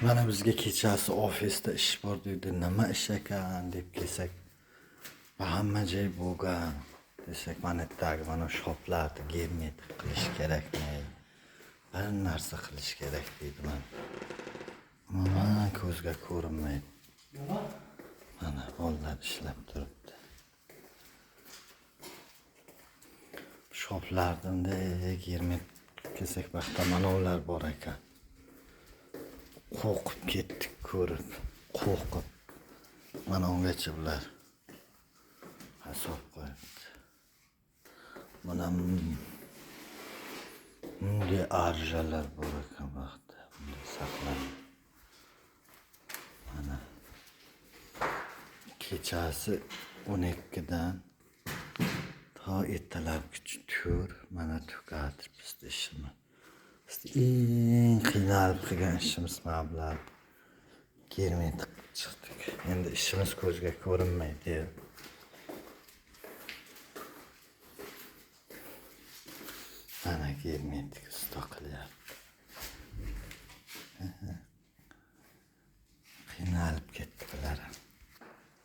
Mana bizga kechasi ofisda ish bor deydi. Nima ish ekan deb kelsak, hamma joy bo'lgan desak, mana yerdagi mana shoplarni germetik qilish kerakmi? Bir narsa qilish kerak deydi mana. Umuman ko'zga ko'rinmaydi. Mana bolalar ishlab turibdi. Shoplarni bunday germetik qilsak, bu mana ular bor ekan. Qo'rqib ketdik ko'rib, qo'rqib. Mana ungacha bular hisob qo'yibdi. Mana bunday arjalar bor ekan bu yoqda. Bunday saqlanib. Mana kechasi 12dan to ertalabki 4 mana tugatib bizni ishimiz. Bizni eng qiynalib qilgan ishimiz mana bular. Germetik qilib chiqdik. Endi ishimiz ko'zga ko'rinmaydi. Mana germetik usta qilyapti.